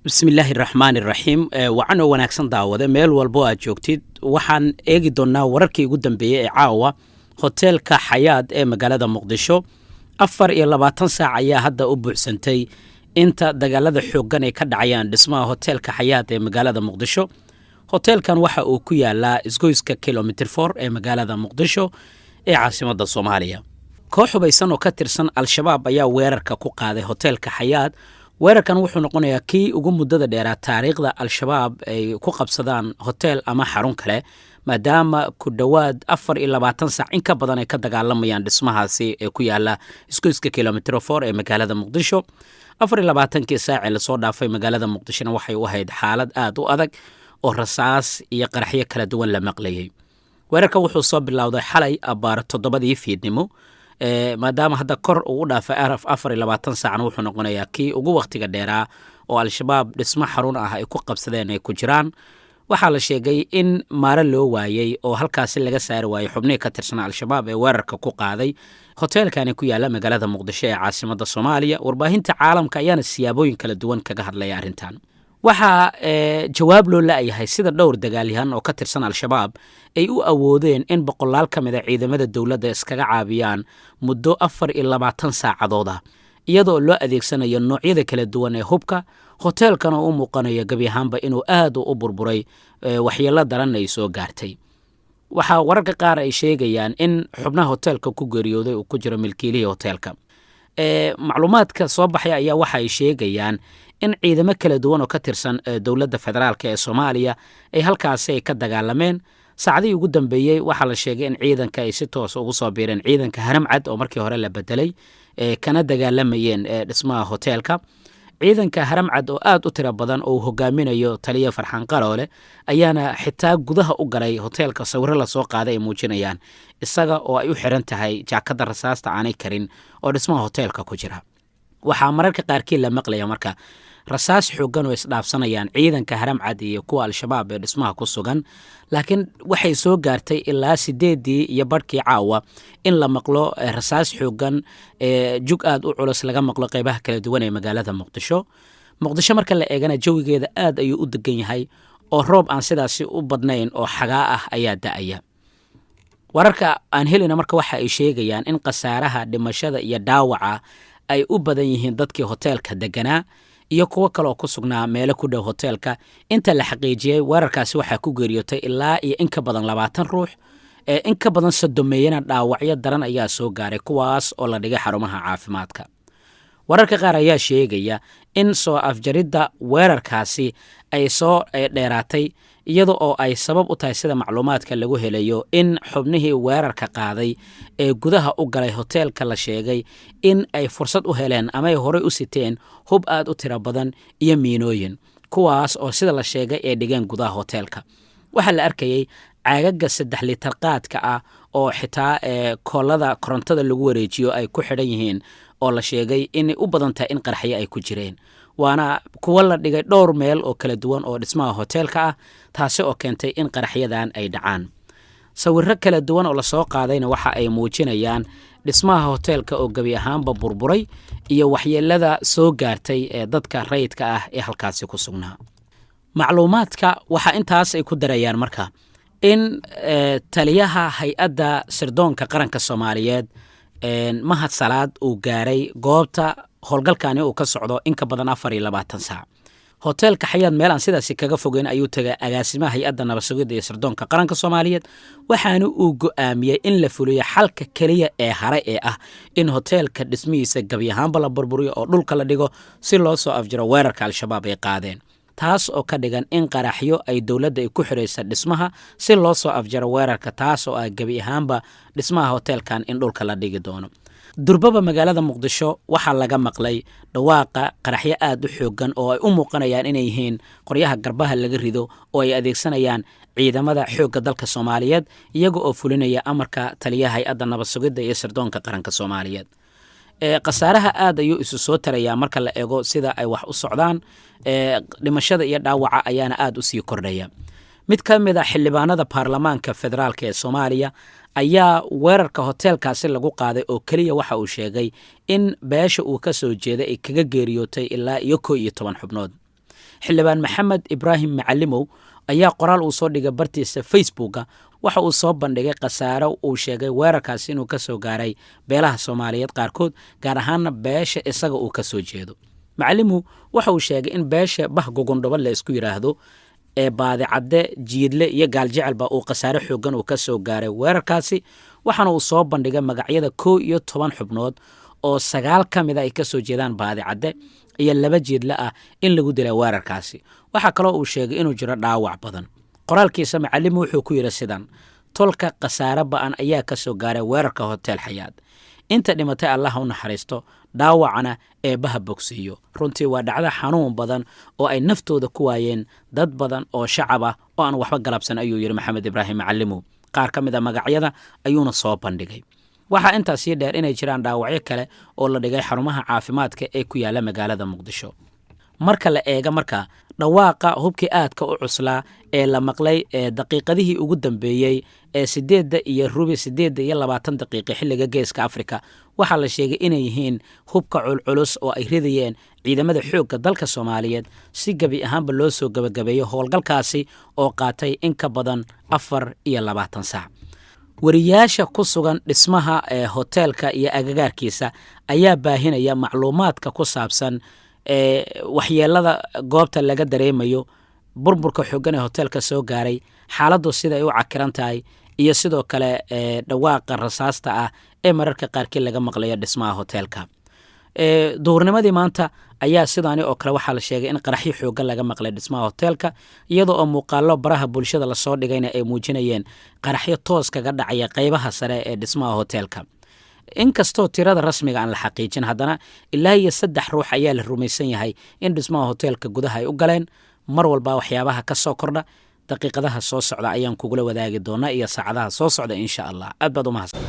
Bismillaahi raxmaani raxiim. Wacan oo wanaagsan, daawade, meel walbo aad joogtid. Waxaan eegi doonnaa wararkii ugu dambeeyey ee caawa hoteelka Xayaad ee magaalada Muqdisho. 24 saac ayaa hadda u buuxsantay inta dagaalada xooggan ay ka dhacayaan dhismaha hoteelka Xayaad ee magaalada Muqdisho. Hoteelkan waxa uu ku yaalaa isgoyska Kilometer 4 ee magaalada Muqdisho ee caasimadda Soomaaliya. Koox hubaysan oo ka tirsan Al-Shabaab ayaa weerarka ku qaaday hoteelka Xayaad. Weerarkan wuxuu noqonayaa kii ugu muddada dheeraa taariikhda Al-Shabaab ay ku qabsadaan hotel ama xarun kale, maadaama ku dhowaad 24 saac in ka badan ay ka dagaalamayaan dhismahaasi ee ku yaala isgoyska Kilometer 4 ee magaalada Muqdisho. 24-kii saacee lasoo dhaafay magaalada Muqdishona waxay u ahayd xaalad aad u adag oo rasaas iyo qaraxyo kala duwan la maqlayay. Weerarka wuxuu soo bilowday xalay abbaar 7-dii fiidnimo. Maadaama hadda kor uu u dhaafay 24 saacna, wuxuu noqonayaa kii ugu wakhtiga dheeraa oo Al-Shabaab dhismo xarun ah ay ku qabsadeen ay ku jiraan. Waxaa la sheegay in maare loo waayey oo halkaasi laga saari waayey xubnihii ka tirsanaa Al-Shabaab ee weerarka ku qaaday hoteelkani ku yaala magaalada Muqdisho ee caasimadda Soomaaliya. Warbaahinta caalamka ayaana siyaabooyin kala duwan kaga hadlaya arrintan. Waxaa jawaab loo la-yahay sida dhowr dagaalyahan oo ka tirsan Al-Shabaab ay u awoodeen in boqolaal ka mid a ciidamada dowladda iskaga caabiyaan muddo 24 saacadood ah, iyadoo loo adeegsanayo noocyada kala duwan ee hubka, hoteelkan oo u muuqanayo gebi ahaanba inuu aad u burburay, waxyeelo daranna ay soo gaartay. Waxaa wararka qaar ay sheegayaan in xubnaha hoteelka ku geeriyooday uu ku jiro milkiilihii hoteelka. Macluumaadka soo baxay ayaa waxa ay sheegayaan in ciidamo kala duwan oo ka tirsan dowladda federaalka ee Soomaaliya ay halkaasi ay ka dagaalameen. Saacadihii ugu dambeeyey waxaa la sheegay in ciidanka ay si toos ugu soo biireen ciidanka Haramcad oo markii hore la bedelay, kana dagaalamayeen dhismaha hoteelka. Ciidanka Haramcad oo aad u tiro badan oo uu hogaaminayo taliya Farxaan Qaroole ayaana xitaa gudaha u galay hoteelka. Sawiro lasoo qaaday ay muujinayaan isaga oo ay u xiran tahay jaakada rasaasta aanay karin oo dhismaha hoteelka ku jira. Waxaa mararka qaarkii la maqlaya marka rasaas xooggan oo isdhaafsanayaan ciidanka Haramcad iyo kuwa Al-Shabaab ee dhismaha ku sugan. Laakiin waxay soo gaartay ilaa 8-dii iyo barhkii caawa in la maqlo rasaas xooggan, jug aad u culus laga maqlo qeybaha kala duwan ee magaalada Muqdisho. Muqdisho marka la eegana, jawigeeda aad ayuu u degan yahay oo roob aan sidaasi u badnayn oo xagaa ah ayaa da-aya. Wararka aan helina marka waxa ay sheegayaan in khasaaraha dhimashada iyo dhaawaca ay u badan yihiin dadkii hoteelka deganaa iyo kuwo kaleoo ku sugnaa meelo ku dhow hoteelka. Inta la xaqiijiyey, weerarkaasi waxaa ku geeriyootay ilaa iyo in ka badan 20 ruux, in ka badan sodomeeyana dhaawacyo daran ayaa soo gaaray, kuwaas oo la dhigay xarumaha caafimaadka. Wararka qaar ayaa sheegaya in soo afjaridda weerarkaasi ay soo dheeraatay, iyada oo ay sabab u tahay, sida macluumaadka lagu helayo, in xubnihii weerarka qaaday ee gudaha u galay hoteelka la sheegay in ay fursad u heleen ama ay horey u siteen hub aad u tiro badan iyo miinooyin, kuwaas oo sida la sheegay ay dhigeen gudaha hoteelka. Waxaa la arkayey caagaga 3 litar qaadka ah oo xitaa koolada korontada lagu wareejiyo ay ku xidhan yihiin, oo la sheegay inay u badan tahay in qaraxyo ay ku jireen, waana kuwo la dhigay dhowr meel oo kala duwan oo dhismaha hoteelka ah, taasi oo keentay in qaraxyadan ay dhacaan. Sawiro kala duwan oo lasoo qaadayna waxa ay muujinayaan dhismaha hoteelka oo gebi ahaanba burburay iyo waxyeelada soo gaartay ee dadka rayidka ah ee halkaasi ku sugnaa. Macluumaadka waxaa intaas ay ku darayaan marka in taliyaha hay-adda sirdoonka qaranka Soomaaliyeed, Mahad Salaad, uu gaaray goobta howlgalkani uu ka socdo in ka badan 24 saac. Hoteelka Xayaad meel aan sidaasi kaga fogeyn ayuu tegay agaasimaha hay-adda nabadsugidda iyo sirdoonka qaranka Soomaaliyeed, waxaana uu go-aamiyey in la fuliyo xalka keliya ee hare ee ah in hoteelka dhismihiisa gebi ahaanba la burburiyo oo dhulka la dhigo si loo soo afjiro weerarka Al-Shabaab ay qaadeen, taas oo ka dhigan in qaraxyo ay dowladda ay ku xiraysa dhismaha si loo soo afjaro weerarka, taas oo ah gebi ahaanba dhismaha hoteelkan in dhulka la dhigi doono. Durbaba magaalada Muqdisho waxaa laga maqlay dhawaaqa qaraxyo aad u xoogan oo ay u muuqanayaan inay yihiin qoryaha garbaha laga rido oo ay adeegsanayaan ciidamada xoogga dalka Soomaaliyeed, iyaga oo fulinaya amarka taliyaha hay-adda nabad sugidda iyo sirdoonka qaranka Soomaaliyeed. Khasaaraha aad ayuu isu soo tarayaa marka la eego sida ay wax u socdaan. Dhimashada iyo dhaawaca ayaana aad u sii kordhaya. Mid ka mid a xildhibaanada baarlamaanka federaalka ee Soomaaliya ayaa weerarka hoteelkaasi lagu qaaday oo keliya waxa uu sheegay in beesha uu ka soo jeeday ay kaga geeriyootay ilaa iyo 11 xubnood. Xildhibaan Maxamed Ibraahim Macalimow ayaa qoraal uu soo dhigay bartiisa Facebooka waxa uu soo bandhigay khasaaro uu sheegay weerarkaasi inuu ka soo gaaray beelaha Soomaaliyeed qaarkood, gaar ahaana beesha isaga uu ka soo jeedo. Macalimow waxa uu sheegay in beesha Bah Gugundhuba la isku yidhaahdo ee Baadicadde, Jiidle iyo Gaaljecelba uu khasaare xooggan uu ka soo gaaray weerarkaasi, waxaana uu soo bandhigay magacyada 11 xubnood oo 9 ka mid a ay ka soo jeedaan Baadicadde iyo 2 Jiidle ah in lagu dilay weerarkaasi. Waxaa kaloo uu sheegay inuu jiro dhaawac badan. Qoraalkiisa Macalimu wuxuu ku yidhi sidan: tolka khasaare ba'an ayaa ka soo gaaray weerarka Hotel Xayaad. Inta dhimatay Allah u naxariisto, dhaawacana eebbaha bogsiiyo. Runtii waa dhacdo xanuun badan oo ay naftooda ku waayeen dad badan oo shacab ah oo aan waxba galabsan, ayuu yidhi Maxamed Ibraahim Macalimow. Qaar ka mid a magacyada ayuuna soo bandhigay. Waxaa intaas sii dheer inay jiraan dhaawacyo kale oo la dhigay xarumaha caafimaadka ee ku yaala magaalada Muqdisho. Marka la eega marka dhawaaqa hubkii aadka u cuslaa ee la maqlay ee daqiiqadihii ugu dambeeyey ee 8:15, 8:20 xilliga Geeska Afrika, waxaa la sheegay inay yihiin hubka culculus oo ay ridayeen ciidamada xoogga dalka Soomaaliyeed si gebi ahaanba loo soo gebagabeeyo howlgalkaasi oo qaatay in ka badan 24 saac. Wariyaasha ku sugan dhismaha ee hoteelka iyo agagaarkiisa ayaa baahinaya macluumaadka ku saabsan waxyeelada goobta laga dareemayo, burburka xooggan ee hoteelka soo gaaray, xaaladdu sida ay u cakiran tahay, iyo sidoo kale dhawaaqa rasaasta ah ee mararka qaarkii laga maqlayo dhismaha hoteelka. Duhurnimadii maanta ayaa sidaani oo kale waxaa la sheegay in qaraxyo xooggan laga maqlay dhismaha hoteelka, iyadoo oo muuqaalo baraha bulshada lasoo dhigayna ay muujinayeen qaraxyo toos kaga dhacaya qeybaha sare ee dhismaha hoteelka. Inkastoo tirada rasmiga aan la xaqiijin, haddana ilaa iyo 3 ruux ayaa la rumaysan yahay in dhismaha hoteelka gudaha ay u galeen. Mar walba waxyaabaha ka soo kordha daqiiqadaha soo socda ayaan kugula wadaagi doonaa iyo saacadaha soo socda, insha Allah. Aad baad u mahadsan.